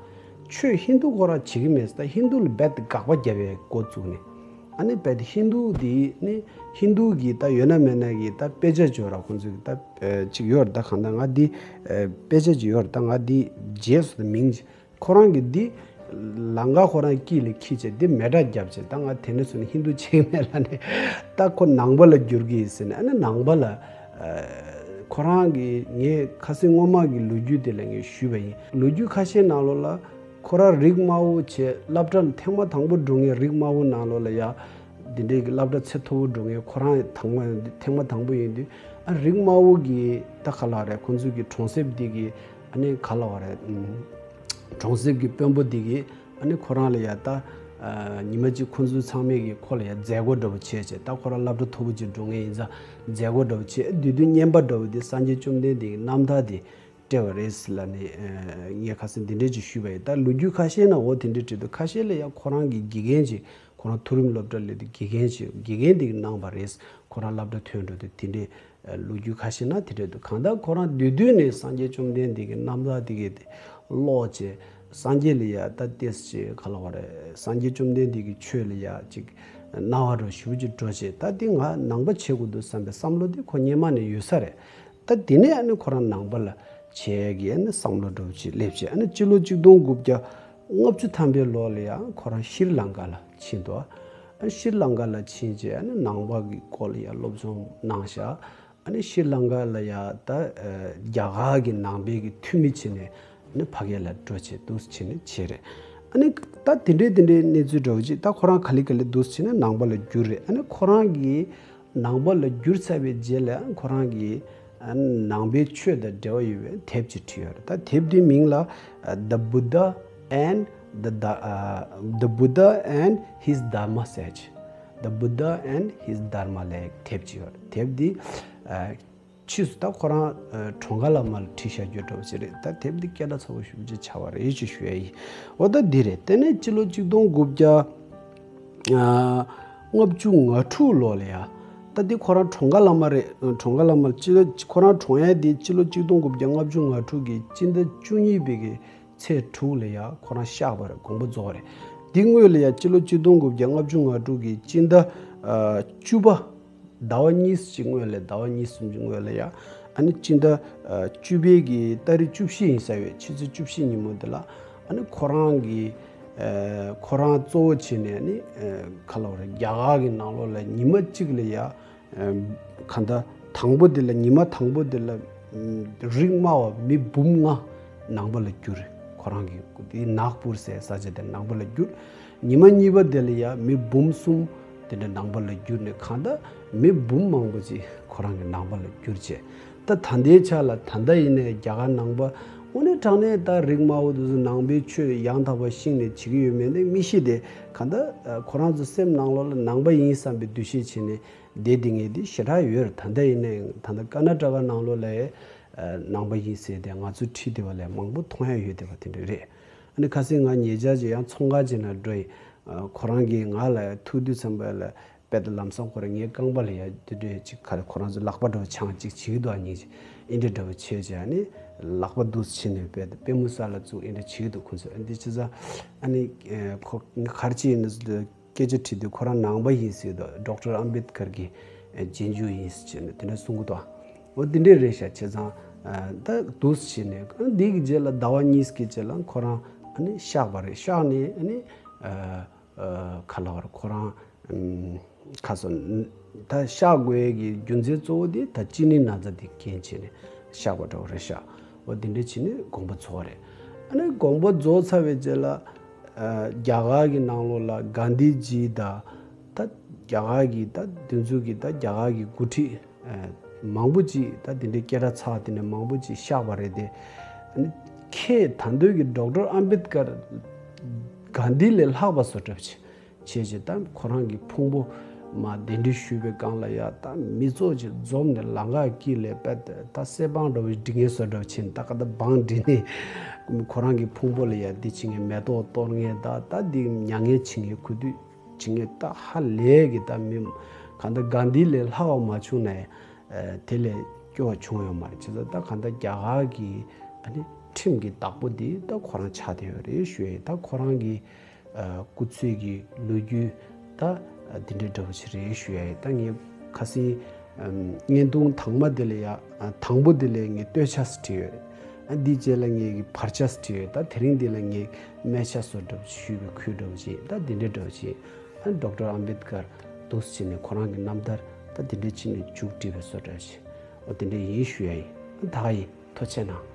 ཆོས་ཧིན་དུ་ཁོ་རང་བྱེད་ཀྱི་མེད་ཟེར། ད་ཧིན་དུ་ལ་རྦད་དེ་དགག་པ་བརྒྱབ་པའི་འགོ་བཙུགས་ནས། ཨ་ནི་རྦད་དེ་ཧིན་དུ་དེ་ནི་ཧིན་དུ་གི་ད་ཡོད་ན་མེད་ན་གི་ད་དཔེ་ཆ་ཅིག་ཡོད་ར། ཁོང་ཚོ་གི་ད་ཅིག་ཡོད་ར། ད་གང་ལྟར་ང་འདི་དཔེ་ཆ་ཅིག་ཡོད་ར། ད་ང་འདི་རྗེས་སུ་ད་མིང་ཅིག་ཁོ་རང་གིས་འདི་ལང་ཀ་ཁོ་རང་དཀྱིལ་ལ་འཁྱེར་བྱས་འདི་མེ་སྲེག་བརྒྱབ་བྱས། ད་ང་དེ་ནས་བཟུང་ནས་ཧིན་དུ་བྱེད་ཀྱི་མེད་ལབ་ནས། ད་ཁོ་ནང་པ་ལ་བསྒྱུར་གྱི་ཡིན་ཟེར་ནས། ཨ་ནི་ནང་པ་ལ་ཨ་ཁོ་རང་གིས། ངས་ཁ་སང་སྔོན་མ་གི་ལོ་རྒྱུས་དེ་ལ་ངས་ཞུས་པ་ཡིན། ལོ་རྒྱུས་ཁ་ཤས་ནང་ལོགས་ལ་ཁོ་རང་རིགས་དམའ་བོ་བྱས། སློབ་གྲྭ་ཐེངས་མ་དང་པོ་འགྲོ་མཁན་རིགས་དམའ་བོ་ནང་ལོགས་ལ་ཡ། འདི་འདྲའི་གི་སློབ་གྲྭ་ཚད་མཐོ་བོ་འགྲོ་མཁན་ཁོ་རང་དང་པོ་ཐེངས་མ་དང་པོ་ཡིན་དུས། ཨ་རིགས་དམའ་བོ་གི་ད་ག་ལབ་རེད། ཁོང་ཚོ་གི་གྲོང་གསེབ་འདི་གི་ཨ་ནི་ག་ལབ་རེད། གྲོང་གསེབ་ཀྱི་དཔོན་པོ་འདི་གིས་ཨ་ནི་ཁོ་རང་ལ་ཡ་ད་ཨ་ཉི་མ་གཅིག་ཁོ་ཚོ་ཚང་མས་ཀྱི་ཁོ་ལ་ཡ་མཛད་སྒོ་འདྲ་པོ་བྱས་བྱས། ད་ཁོ་རང་སློབ་གྲྭ་མཐོ་པོ་ཅིག་འགྲོ་མཁན་ཡིན་ཙང་མཛད་སྒོ་འདྲ་པོ་བྱས། བསྡུས་བསྡུས་བརྙན་པར་འདྲ་པོ་འདི་སངས་རྒྱས་བཅོམ་ལྡན་འདས་ཀྱི་རྣམ་ཐར་འདི་སྤྲད་པ་རེད་ལབ་ནས། ཨ་ངས་ཁ་སང་འདི་འདྲས་ཅིག་ཞུས་པ་ཡིན། ད་ལོ་རྒྱུས་ཁ་ཤས་ན་འོ་དེ་འདྲས་བྲིས་འདུག་ཁ་ཤས་ལ་ཡ་ཁོ་རང་གི་དགེ་རྒན་ཅིག་ཁོ་རང་མཐོ་རིམ་སློབ་གྲྭ་སླེབས་དུས་དགེ་རྒན་ཅིག་དགེ་རྒན་འདི་གིས་གནང་པ་རེད། ཁོ་རང་སློབ་གྲྭ་ཐོན་འགྲོ་དུས་དེ་འདྲས། ལོ་རྒྱུས་ཁ་ཤས་ན་དེ་འདྲས་འདུག་གང་ལྟར་ཁོ་རང་བསྡུས་བསྡུས་ནས་སངས་རྒྱས་བཅོམ་ལྡན་འདས་ཀྱི་རྣམ་ཐར་དེ་གའི་དེ་ཀློག་བྱས། སངས་རྒྱས་ལ་ཡ་ད་ཏོག་ཙམ་ཅིག་ག་ལབ་དགོས་རེད། སངས་རྒྱས་བཅོམ་ལྡན་འདས་ཀྱི་ཆོས་ལ་ཡ་ཅིག་སྣང་བ་འདྲ་ཞེ་པོ་ཅིག་འགྲོ་བྱས། ད་འདི་ང་ནང་པ་བྱེད་དགོས་འདུག་བསམ་པའི་བསམ་བློ་དེ་ཁོ་སྔོན་མ་ནས་ཡོད་ས་རེད། ད་དེ་ནས་ཨ་ནི་ཁོ་རང་ནང་པ་ལ་བྱེད་ཀྱི་ཨ་ནི་བསམ་བློ་འདྲ་པོ་ཅིག་སླེབས་བྱས། ཨ་ནི་སྤྱི་ལོ་གཅིག་སྟོང་དགུ་བརྒྱ་ལྔ་བཅུ་ཐམ་པའི་ལོ་ལ་ཡ་ཁོ་རང་ཤྲི་ལང་ཀ་ལ་ཕྱིན་འདུག་ཨ་ཤྲི་ལང་ཀ་ལ་ཕྱིན་བྱས་ཨ་ནི་ནང་པ་གི་སྐོར་ལ་ཡ་སློབ་སྦྱོང་གནང་ཤག་ཨ་ནི་ཤྲི་ལང་ཀ་ལ་ཡ་ད་ཨ་རྒྱ་གར་གྱི་ནང་པའི་གི་འཐུས་མི་བྱས་ནས་ཨ་ནི་ཕ་གི་ལ་འགྲོ་བྱས་འདུག་སེ་བྱས་ནས་བྱས་རེད། ཨ་ནི་ད་དེ་འདྲའི་དེ་འདྲའི་གནས་ཚུལ་འདྲ་བོ་ཅིག་ད་ཁོ་རང་ག་ལེ་ག་ལེ་འདུག་སེ་བྱས་ནས་ནང་པ་ལ་གྱུར་རེད། ཨ་ནི་ཁོ་རང་གིས་ནང་པ་ལ་གྱུར་ཚར་བའི་རྗེས་ལ་ཁོ་རང་གིས་ཨ་ནང་པའི་ཆོས་དང་འབྲེལ་བ་ཡོད་པའི་དེབ་ཅིག་བྲིས་ཡོད་རེད། ད་དེབ་དེའི་མིང་ལ་ཨ་The Buddha and the Da- ཨ་The Buddha and His Dharma ཟེར་ཅིག The Buddha and His Dharma ལབ་དེབ་ཅིག་ཡོད་རེད། དེབ་འདི་ཨ་ཕྱིས་སུ་ད་ཁོ་རང་ཨ་གྲངས་ཀ་བླ་མ་ལ་བྲིས་བཞག་རྒྱུ་འདྲ་བོ་ཞིག་རེད། ད་དེབ་འདི་སྐད་གྲགས་ཚ་པོ་ཞེ་པོ་ཅིག་ཆགས་པ་རེད་ཅེས་ཞུ་ཡ་ཡིན། འོ་ད་འདི་རེད། དེ་ནས་སྤྱི་ལོ་གཅིག་སྟོང་དགུ་བརྒྱ་ཨ་ལྔ་བཅུ་ང་དྲུག་ལོ་ལ་ཡ། ད་འདི་ཁོ་རང་གྲངས་ཀ་བླ་མ་རེད། གྲངས་ཀ་བླ་མ་ལ་སྤྱི་ལོ་ཁོ་རང་གྲོངས་ཡ་འདི་སྤྱི་ལོ་གཅིག་སྟོང་དགུ་བརྒྱ་ལྔ་བཅུ་ང་དྲུག་གི་སྤྱི་ཟླ་བཅུ་གཉིས་པའི་གི་ཚེས་དྲུག་ལ་ཡ་ཁོ་རང་གཤེགས་པ་རེད། དགོངས་པ་རྫོགས་རེད། འདི་སྔོན་ལ་ཡ་སྤྱི་ལོ་གཅིག་སྟོང་དགུ་བརྒྱ་ལྔ་བཅུ་ང་དྲུག་གི་སྤྱི་ཟླ་ཨ་བཅུ་པ། ཟླ་བ་གཉིས་ཤིག་སྔོན་ལ། ཟླ་བ་གཉིས་གསུམ་གྱི་སྔོན་ལ་ཡ། ཨ་ནི་སྤྱི་ཟླ་ཨ་བཅུ་པའི་གི་ཏ་རིག་བཅུ་བཞི་ཡིན་ས་ཡོད། ཆུ་ཚོད་བཅུ་བཞི་ཉིན་མོ་དེ་ལ་ཨ་ནི་ཁོ་རང་གི་ཨ་ཁོ་རང་གཙོ་བོ་བྱས་ནས་ཨ་ནི་ཨ་ག་ལབ་རེད། རྒྱ་གར་གྱི་ནང་ལོགས་ལ་ཉི་མ་གཅིག་ལ་ཡ་ཨ་གང་ལྟར་དང་པོ་དེ་ལ་ཉི་མ་དང་པོ་དེ་ལ་ཨ་རིགས་དམའ་བ་མི་འབུམ་ལྔ་ནང་པ་ལ་གྱུར། ཁོ་རང་གི་དེ་ནག་པུར་ཟེར་ས་ཆ་དེ་ནང་པ་ལ་གྱུར། ཉི་མ་གཉིས་པ་དེ་ལ་ཡ་མི་འབུམ་གསུམ་དེ་འདྲ་ནང་པ་ལ་གྱུར་ནས། གང་ལྟར་མི་འབུམ་མང་པོ་ཅིག་ཁོ་རང་གི་ནང་པ་ལ་གྱུར་བྱས། ད་ད་ལྟའི་ཆ་ལ་ད་ལྟ་ཡིན་ནའི་རྒྱ་གར་ནང་པ་དངོས་གནས་དྲང་གནས་ད་རིགས་དམའ་བོ་དེ་ཚོ་ནང་པའི་ཆོས་ཡང་དག་པ་ཤེས་ནས་བྱེད་ཀྱི་ཡོད་མེད་ནི་མི་ཤེས་ཏེ། གང་ལྟར་ཁོ་རང་ཚོ་སེམས་ནང་ལོགས་ལ་ནང་པ་ཡིན་བསམ་པའི་འདུ་ཤེས་བྱས་ནས་བསྡད་བསྡད་མཁན་དེ་ཞེ་དྲག་ཡོད་རེད། ད་ལྟ་ཡིན་ནའི་ད་ལྟ་ཀར་ན་ཊ་ཀ་ནང་ལོགས་ལ་ནང་པ་ཡིན་ཟེར་ཏེ་ང་ཚོ་ཁྲིད་བསྡད་པ་ལས་མང་པོ་མཐོང་ཡ་ཡོད་བསྡད་པ་དེ་འདྲ་རེད། ཨ་ནི་ཁ་སང་ང་ཉེ་ཆར་ཅིག་ཡང་ཚོང་ཁང་ཅིག་ནང་འགྲོ་ཡིན། ཨ་ཁོ་རང་གིས་ང་ལ་ཐུག་དུས་ཙམ་པ་ལ་དཔེ་ད་ལམ་སང་ཁོ་རང་ངའི་རྐང་པ་ལ་ཡ་དེ་འདྲས་ཅིག་ག་རེ་ཁོ་རང་ཚོ་ལག་པ་འདྲ་བོ་འཆང་ཅིག་བྱེད་ཀྱི་འདུག་ཨ་ཉིན་ཅིག་ཨིན་འདྲ་འདྲ་བོ་བྱས་བྱས། ཨ་ནི་ལག་པ་འདུག་སེ་བྱས་ནས་དཔེ་ད་པུས་མོ་ས་ལ་བཙུགས་ཨིན་འདྲ་བྱེད་ཀྱི་འདུག་ཁོ་ཚོ། ཨ་འདི་བྱས་ཙང་ཨ་ནི་ཨ་ཁོ་ང་ག་རེ་བྱས་ཡིན་ན་ཟེར་དུས། སྐད་ཆ་དྲིས་དུས་ཁོ་རང་ནང་པ་ཡིན་ཟེར་དུས། ཌོག་ཊར་ཨམ་བེད་ཀར་གྱི་ཨ་རྗེས་འཇུག་ཡིན་ཟེར་བྱས་ནས་དེ་འདྲ་གསུང་གི་འདུག་འོ་དེ་འདྲས་རེད་ཤག་བྱས་ཙང་ཨ་ད་འདུག་སེ་བྱས་ནས་ཨ་འདི་གི་རྗེས་ལ་ཟླ་བ་གཉིས་ཀྱི་རྗེས་ལ་ཁོ་རང་ཨ་ནི་གཤེགས་པ་རེད། གཤེགས་ནས་ཨ་ནི་ཨ་ཨ་ག་ལབ་རེད། ཁོ་རང་ཨམ་ཁ་སང་ད་གཤེགས་དགོས་ཀྱི་རྒྱུ་མཚན་གཙོ་བོ་དེ་ད་ཅི་ནི་ན་ཚ་དེ་རྐྱེན་བྱས་ནས་གཤེགས་པ་འདྲ་བོ་རེད་ཤག་འོ་དེ་འདྲས་བྱས་ནས་དགོངས་པ་རྫོགས་རེད། ཨ་ནི་དགོངས་པ་རྫོགས་ཚར་བའི་རྗེས་ལ་ཨ་རྒྱ་གར་གྱི་ནང་ལོགས་ལ་གྷན་དྷི་ཇི་དང་ད་རྒྱ་གར་གྱི་ད་དེ་ཚོ་གི་ད་རྒྱ་གར་གྱི་འགོ་ཁྲིད་ཨ་ མང་པོ་ཅིག་ད་དེ་འདྲའི་སྐད་གྲགས་ཚ་བ་དེ་འདྲ་མང་པོ་ཅིག་བཞག་པ་རེད་དེ། ཨ་ནི་ཁྱེད་ད་འདོད་ཀྱི་ཌོག་ཊར་ཨམ་བེད་ཀར་གྷན་དྷི་ལས་ལྷག་པ་བཟོ་གྲབས་བྱེད་བྱས་བྱས། ད་ཁོ་རང་གི་ཕུང་པོ་མར་གདན་འདྲེན་ཞུས་པའི་སྒང་ལ་ཡ། ད་མི་ཚོགས་ཅིག་འཛོམས་ནས་ལམ་ཁ་དཀྱིལ་ལ་པད་ད་གསེར་སྦང་འདྲ་བོ་སྒྲིག་མཁན་བཟོ་གྲབས་བྱས། ད་ག་ད་སྦང་སྒྲིག་ནས་ཁོ་རང་གི་ཕུང་པོ་ལ་ཡ་འདི་བྱེད་མཁན། མེ་ཏོག་གཏོར་མཁན། ད་ད་འདི་མྱ་ངན་བྱེད་མཁན། གུས་འདུད་བྱེད་མཁན། ད་ཧ་ལས་ཀྱི་ད་མི་གང་ལྟར་གྷན་དྷི་ལས་ལྷག་པ་མ་བྱུང་ན་ཡང་དེ་ལས་སྐྱོ་བ་བྱུང་ཡོད་མ་རེད། བྱས་ཙང་ད་གང་ལྟར་རྒྱ་གར་གྱི་ཨ་ནི་ཁྲིམས་ཀྱི་བདག་པོ་འདི་ད་ཁོ་རང་ཆགས་བསྡད་ཡོད་རེད་ཞུ་ཡ་ཡིན། ད་ཁོ་རང་གི་ཨ་སྐུ་ཚེ་གི་ལོ་རྒྱུས་ད་འདི་འདྲའི་འདྲ་བོ་ཞིག་རེད་ཞུ་ཡ་ཡིན། ད་ངས་ཁ་སང་བརྙན་ཐུང་དང་མ་དེ་ལ་ཡ། དང་པོ་དེ་ལ་ངས་བསྟོད་ཆ་ཞིག་བྲིས་ཡོད་རེད། ཨ་འདིའི་རྗེས་ལ་ངས་ཀྱི་བར་ཆ་ཞིག་བྲིས་ཡོད། ད་དེ་རིང་འདི་ལ་ངས་སྨད་ཆ་བཟོ་འདྲ་བོ་ཞུས་པའི་ཁུལ་འདྲ་བོ་ཞིག་ད་འདི་འདྲའི་འདྲ་བོ་ཞིག་ཨ་ཌོག་ཊར་ཨམ་བེད་ཀར་འདུག་སེ་བྱས་ནས་ཁོ་རང་གི་རྣམ་ཐར་ད་འདི་འདྲའི་བྱས་ནས་མཇུག་བསྒྲིལ་བའི་བཟོ་འདྲ་བོ་ཞིག་འོ་དེ་འདྲ་ཡིན་ཞུ་ཡ་ཡིན། ཨ་ད་ག་ཡིན། ཐུགས་རྗེ་གནང་།